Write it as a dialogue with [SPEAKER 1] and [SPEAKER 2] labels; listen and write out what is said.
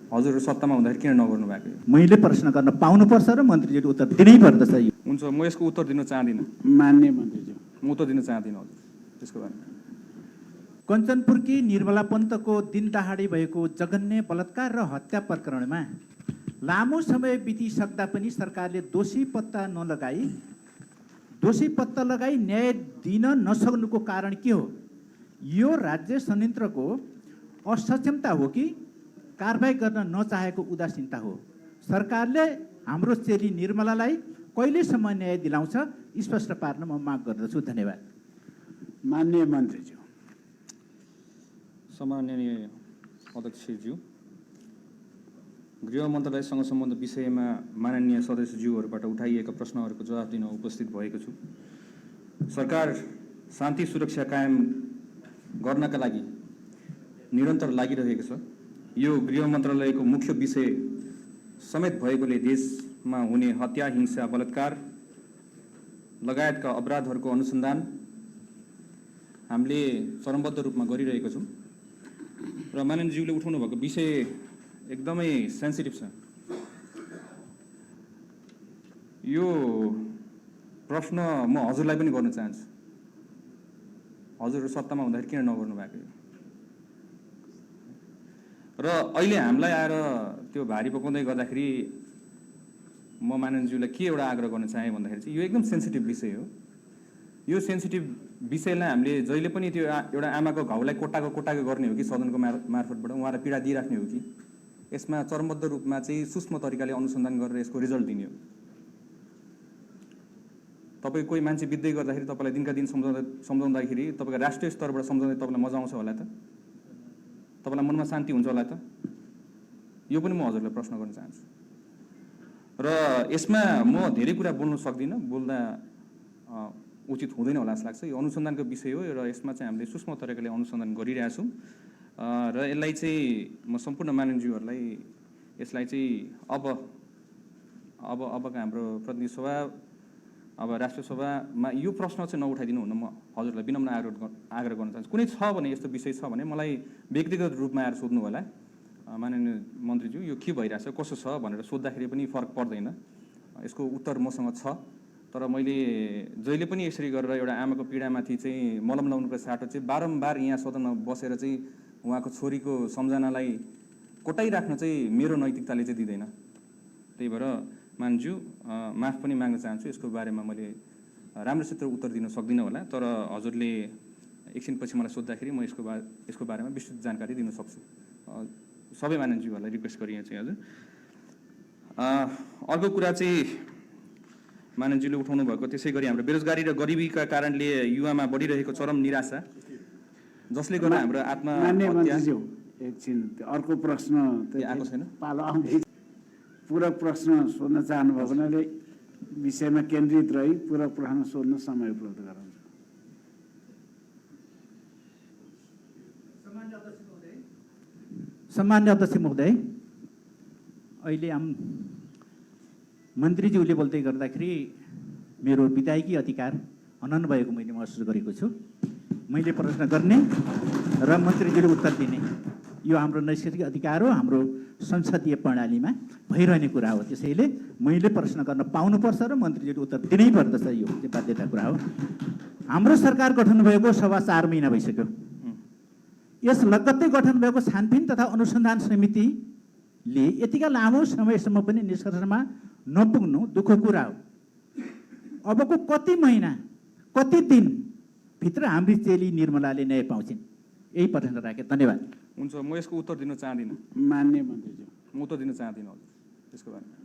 [SPEAKER 1] हजुरहरू सत्तामा हुँदाखेरि किन नगर्नु भएको?
[SPEAKER 2] मैले प्रश्न गर्न पाउनुपर्छ र मन्त्रीजीले उत्तर दिनै पर्दछ। यो
[SPEAKER 1] हुन्छ, म यसको उत्तर दिन चाहदिनँ।
[SPEAKER 3] मान्य मन्त्रीज्यू,
[SPEAKER 1] म उत्तर दिन चाहदिनँ हजुर त्यसको बारेमा।
[SPEAKER 2] कञ्चनपुरकी निर्मला पन्तको दिन दहाडी भएको जघन्य बलात्कार र हत्या प्रकरणमा लामो समय बितिसक्दा पनि सरकारले दोषी पत्ता लगाई न्याय दिन नसक्नुको कारण के हो? यो राज्य संयन्त्रको असक्षमता हो कि कारबाही गर्न नचाहेको उदासीनता हो? सरकारले हाम्रो चेली निर्मलालाई कहिलेसम्म न्याय दिलाउँछ स्पष्ट पार्न म माग गर्दछु। धन्यवाद।
[SPEAKER 3] मान्य मन्त्रीज्यू।
[SPEAKER 1] सम्माननीय अध्यक्षज्यू, गृह मन्त्रालयसँग सम्बन्ध विषयमा माननीय सदस्यज्यूहरूबाट उठाइएका प्रश्नहरूको जवाफ दिन उपस्थित भएको छु। सरकार शान्ति सुरक्षा कायम गर्नका लागि निरन्तर लागिरहेको छ। यो गृह मन्त्रालयको मुख्य विषय समेत भएकोले देशमा हुने हत्या, हिंसा, बलात्कार लगायतका अपराधहरूको अनुसन्धान हामीले चरणबद्ध रूपमा गरिरहेको छौँ र माननीयज्यूले उठाउनु भएको विषय एकदमै सेन्सिटिभ छ। यो प्रश्न म हजुरलाई पनि गर्न चाहन्छु, हजुरहरू सत्तामा हुँदाखेरि किन नगर्नु भएको? र अहिले हामीलाई आएर त्यो भारी पकाउँदै गर्दाखेरि म माननीयज्यूलाई के एउटा आग्रह गर्न चाहेँ भन्दाखेरि चाहिँ यो एकदम सेन्सिटिभ विषय हो। यो सेन्सिटिभ विषयलाई हामीले जहिले पनि त्यो एउटा आमाको घाउलाई कोटाको गर्ने हो कि सदनको मार्फतबाट उहाँलाई पीडा दिइराख्ने हो कि यसमा चरणबद्ध रूपमा चाहिँ सूक्ष्म तरिकाले अनुसन्धान गरेर यसको रिजल्ट दिने हो? तपाईँ कोही मान्छे बित्दै गर्दाखेरि तपाईँलाई दिनका दिन सम्झाउँदाखेरि तपाईँको राष्ट्रिय स्तरबाट सम्झाउँदै तपाईँलाई मजा आउँछ होला त? तपाईँलाई मनमा शान्ति हुन्छ होला त? यो पनि म हजुरलाई प्रश्न गर्न चाहन्छु। र यसमा म धेरै कुरा बोल्न सक्दिनँ, बोल्दा उचित हुँदैन होला जस्तो लाग्छ। यो अनुसन्धानको विषय हो र यसमा चाहिँ हामीले सूक्ष्म तरिकाले अनुसन्धान गरिरहेछौँ र यसलाई चाहिँ म सम्पूर्ण माननीयज्यूहरूलाई यसलाई चाहिँ अबका हाम्रो प्रतिनिधि सभा, अब राष्ट्रिय सभामा यो प्रश्न चाहिँ नउठाइदिनु हुन म हजुरलाई विनम्र आग्रह गर्न चाहन्छु। कुनै छ भने यस्तो विषय छ भने मलाई व्यक्तिगत रूपमा आएर सोध्नु होला, माननीय मन्त्रीज्यू यो के भइरहेछ कसो छ भनेर सोद्धाखेरि पनि फरक पर्दैन, यसको उत्तर मसँग छ। तर मैले जहिले पनि यसरी गरेर एउटा आमाको पीडामाथि चाहिँ मलम लाउनुको साटो चाहिँ बारम्बार यहाँ सदनमा बसेर चाहिँ उहाँको छोरीको सम्झनालाई कोटाइराख्न चाहिँ मेरो नैतिकताले चाहिँ दिँदैन। त्यही भएर मान्यज्यू माफ पनि माग्न चाहन्छु, यसको बारेमा मैले राम्रोसित उत्तर दिन सक्दिनँ होला, तर हजुरले एकछिनपछि मलाई सोद्धाखेरि म यसको बारेमा विस्तृत जानकारी दिन सक्छु। सबै माननीयज्यूहरूलाई रिक्वेस्ट गरिए चाहिँ हजुर। अर्को कुरा चाहिँ माननीयज्यूले उठाउनु भएको त्यसै गरी हाम्रो बेरोजगारी र गरिबीका कारणले युवामा बढिरहेको चरम निराशा जसले गर्दा हाम्रो
[SPEAKER 3] एकछिन अर्को प्रश्न
[SPEAKER 1] आएको छैन,
[SPEAKER 3] पालो आउँदै पूरक प्रश्न सोध्न चाहनुभयो भने विषयमा केन्द्रित रही पूरक प्रश्न सोध्न समय उपलब्ध गराउँछु।
[SPEAKER 2] सम्मान्य अध्यक्ष महोदय, अहिले मन्त्रीज्यूले बोल्दै गर्दाखेरि मेरो विधायकी अधिकार हनन भएको मैले महसुस गरेको छु। मैले प्रश्न गर्ने र मन्त्रीज्यूले उत्तर दिने यो हाम्रो नैसर्गिक अधिकार हो, हाम्रो संसदीय प्रणालीमा भइरहने कुरा हो। त्यसैले मैले प्रश्न गर्न पाउनुपर्छ र मन्त्रीज्यूले उत्तर दिनै पर्दछ, यो बाध्यता कुरा हो। हाम्रो सरकार गठन भएको 4.25 महिना भइसक्यो। यस लगत्तै गठन भएको छानबिन तथा अनुसन्धान समितिले यतिका लामो समयसम्म पनि निष्कर्षमा नपुग्नु दुःखको कुरा हो। अबको कति महिना कति दिनभित्र हाम्री चेली निर्मलाले न्याय पाउँछिन्? यही प्रश्न राखेँ। धन्यवाद।
[SPEAKER 1] हुन्छ, म यसको उत्तर दिन चाहदिनँ।
[SPEAKER 3] मान्य मन्त्रीज्यू,
[SPEAKER 1] म उत्तर दिन चाहदिनँ हजुर यसको बारेमा।